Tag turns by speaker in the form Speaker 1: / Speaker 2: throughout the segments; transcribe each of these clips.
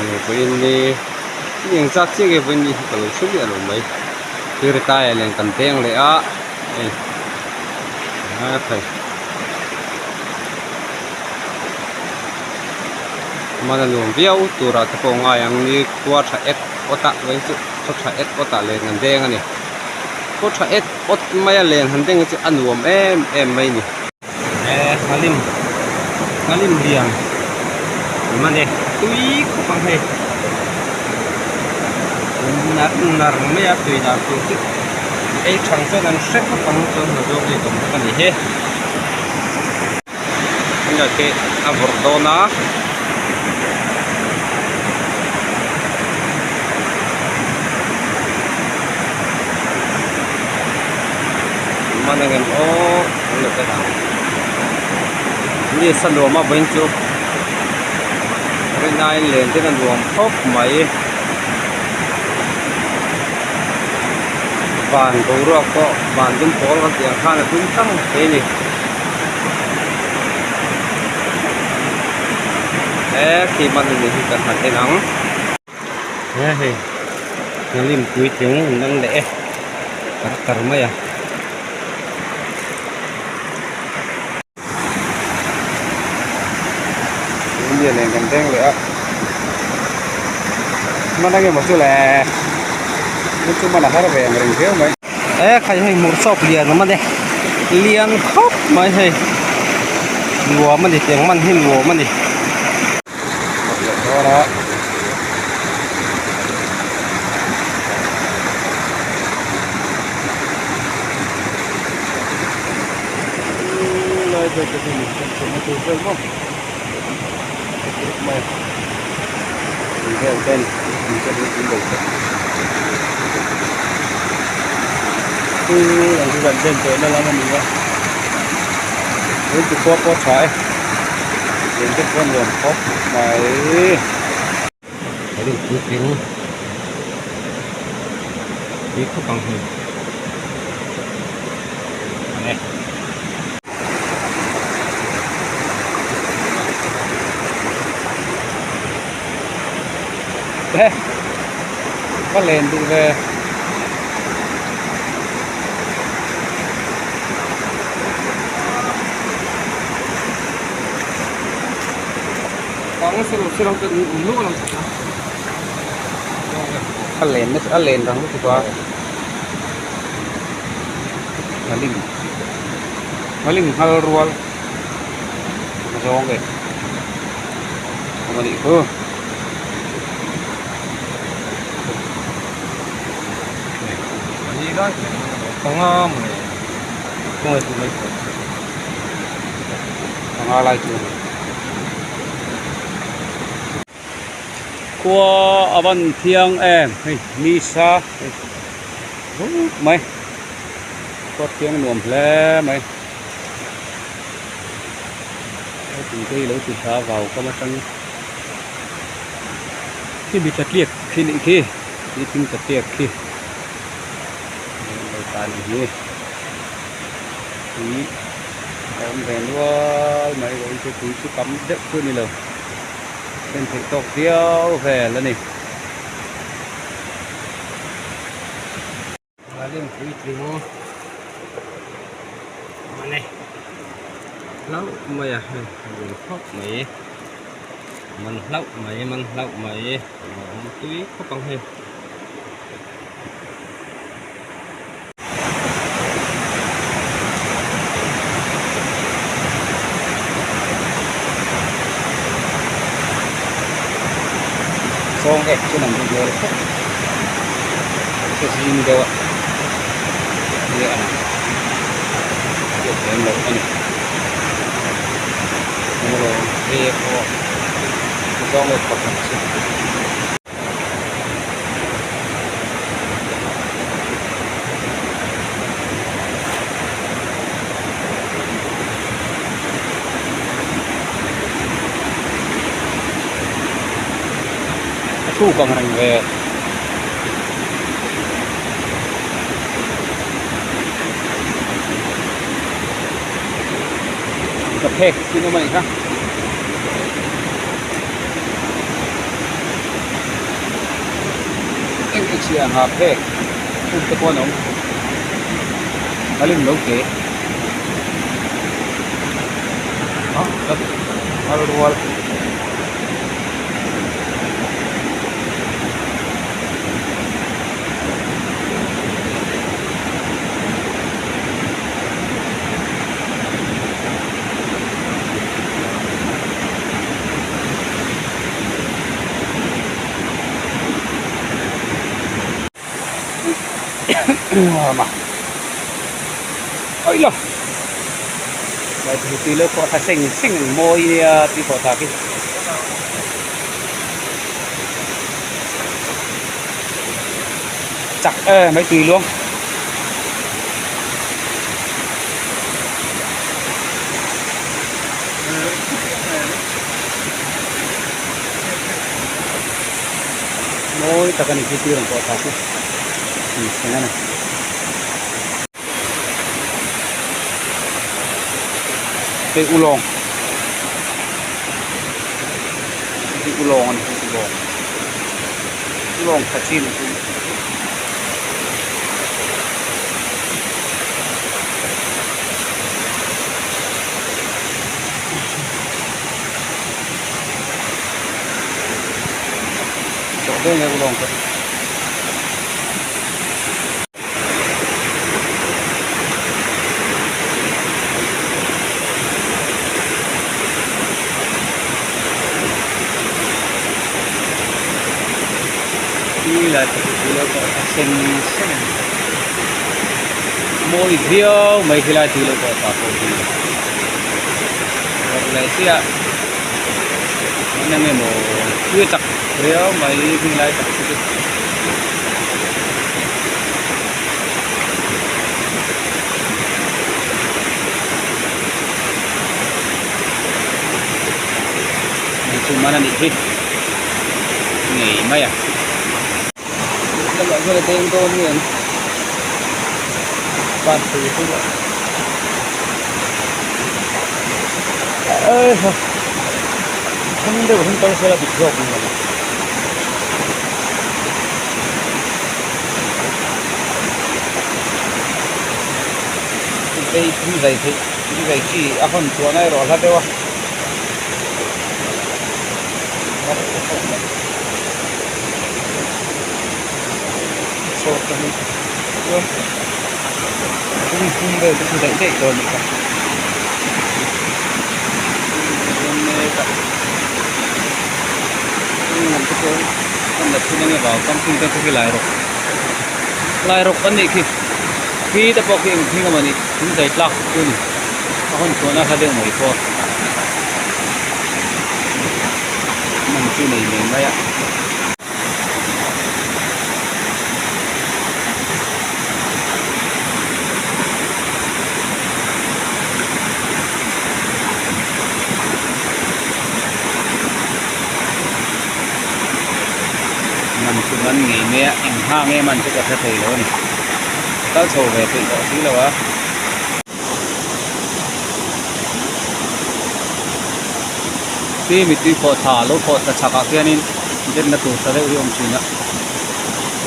Speaker 1: Vawiin ni ni eng zat chiah nge vawiin ni hi ka lo hre miah lo mai Tiritaia nen kan deng leh a hei a thei mana nuam viau turah te pawh ngai ang ni khua tha et awt ah vawiin chu khaw tha et awt ah len an deng a ni khaw tha et awt maia len han deng hi chu a nuam em em mai a ni. Nghalim nghalim lian awm a ni tui khawp ang hei nar nar mai a tui dan tur chu ei thang chuan an hre khawp ang chuan hna zawng leh awm bawk a ni he tunah te a vawrh dawn a. Man ang em aw an lo tel ang ni sa nuam a vawiin chu rinaiin len ten a nuam khawp mai van boruak pawh van dum pawl kan tih ang khan a dum tlang thei a ni he khi man a nih hi kan han en ang. He hei nghalim puitling an lang leh e kar kar mai a. India nen kan deng leh a hman ang emaw chu le chu man a har ve ang reng viau mai. E khai hei hmur chawp lian awm a ni lian khawp mai hei nuam a ni tiang man hi nuam a ni. Len te pawh nuam khawp mai a puitling tui khawp ang hei a ni. Ka len duh ve. A len nasa a len rang lutuk a nghalim nghalim nghal rual a zawng e awm a nih chu. Panga maw khawngaih chu mai pawh panga lai chu a ni. Khua a van thiang em hei nisa hei rup mai khua thiang nuam hle mai heti te hi lo ti hla vau kam atangin khi mi tlatliak khi nih khi khi thing tlatliak khi lo ta nih hi tui a awm ve nual mai vawiin chu tui chu tam deuh chu a ni lo en theih tawk viau vel a ni. Nghalim puitling a ni hlauh mai a hei a lian khawp mai man hlauh mai man hlauh mai a awm tui khawp ang hei. Zawng ek chu an duh hmel khawp se zing deuh a ni ang hriat lem loh a ni ek pawh zawng ek pakhat chu. A thuk ang reng ve. Ka phek sin awm a nih kha. chhiah anga phek phum te pawh an awm a lim lo te a rual. Tui lo khawh thla seng seng ang mawi nia tui khawh thla khi. Chak em mai tui luang. Mawi tak a ni khi tui rawn pawh thla khi tui seng a ni. Hei ulawng hei ulawng a ni ulawng ulawng tha chin a ni. Chawh dawn e ulawng te. Lai tui lo pawh a sen sen a ni mawi viau mai helai tui lo pawh tah pawh hi vawrh leh chiah eng emaw tui a chak riau mai helai tak chu. Chu man a nih hi ngei mai a lamah hian a deng dawn nge an ban thei chu a thang deuh hi kal sela dik zawk ang lo. Vei thing zai theih thing zai chi a hawn chhuahna erawh a hla deuh a. Sawt a ni chuan kawng thum vel te chu daih daih dawn a nih kha lam te pawh an la chhun enge vau camping te khi lai rawk lai rawk an nih khi khi te pawh khi eng thing emaw ni thing zai tlak chu a ni a hawn chhuahna hla deuh mai pawh man chu nei nei mai a. Man chu man ngei mai a eng hma nge man chu ka hre thei lo a ni kal chho ve peih tawh si lo a. Khi mitui khawh thla lo khawh thla chhakah khianin denna tur tha deuh hi a awm thin a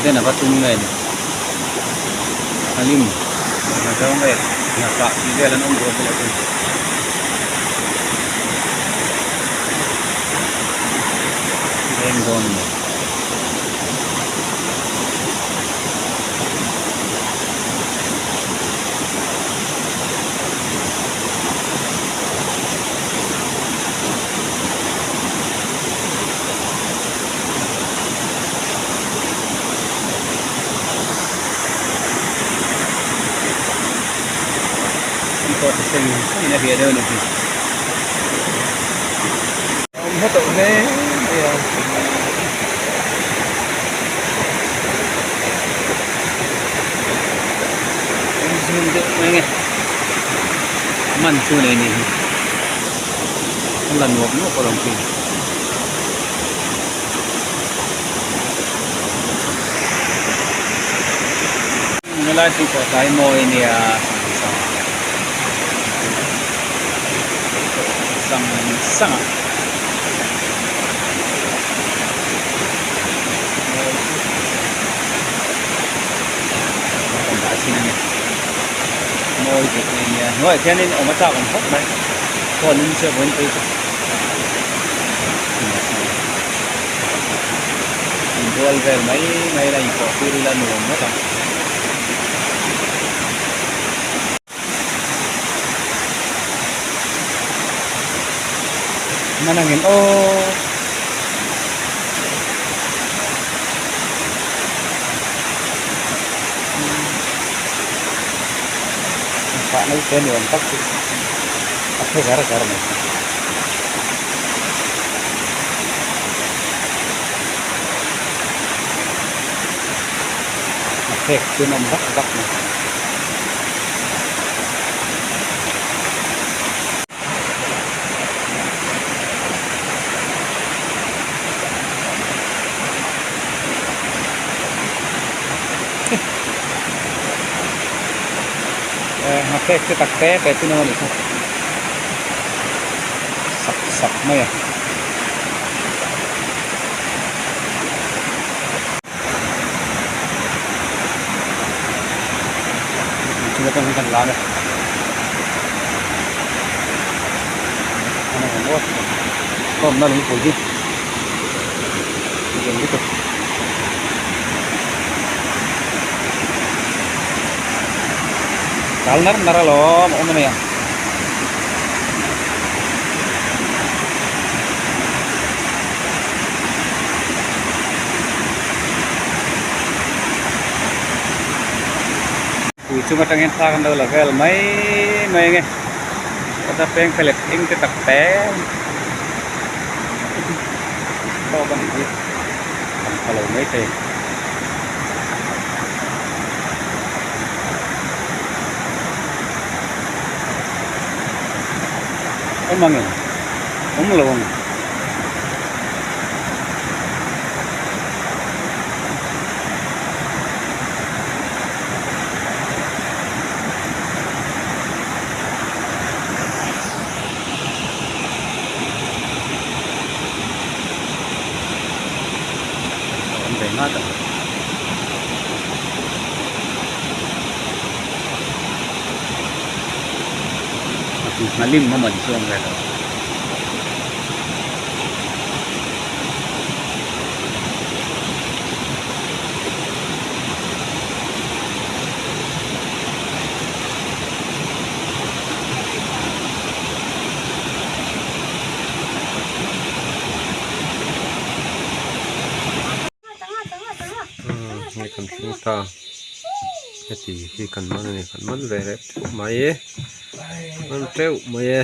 Speaker 1: den a va tum nge ni a hlim a zo nge hna kah tih vel an awm duh a bulah chuan. Deng dawn a ni. Pawh ti seng seng in a hria deuh a ni hi. A awm hla tawh hle mai a. An zoom deuh mai nge man chu nei ni hi an la nuap nuap alawm khi. Helai chu pawh tlai mawi ania sang sang sang a.
Speaker 2: Hnuaiah khianin awm a chak awm khawp mai. Khaw an inchhiat vawiin phei chu. Inbual vel mai mai ila inpawh tir ila nuam ngawt ang. Mana ngem aw. Pah naute ni awm tak chu a phe zar zar mai. A phek chu an awm vak vak mai. Nghaphek te tak te te chu a ni kha sak sak mai a. Chung atang hian kan lam e. Kawmna lungpui hi lian lutuk. Kal nar nar alawm a awm a nia. Pui chung atang hian thla kan lo la vel mai mai ang e kawta peng phelet eng te tak te tawk a nih hi kan pha lo mai thei. Awm ang em? Awm lo ang. Awm ve ngat ang. Nghalim a man chuang ve lo.
Speaker 1: Hei kan thleng ta heti hi kan man a ni kan man ve leh teuh mai e man teuh mai e.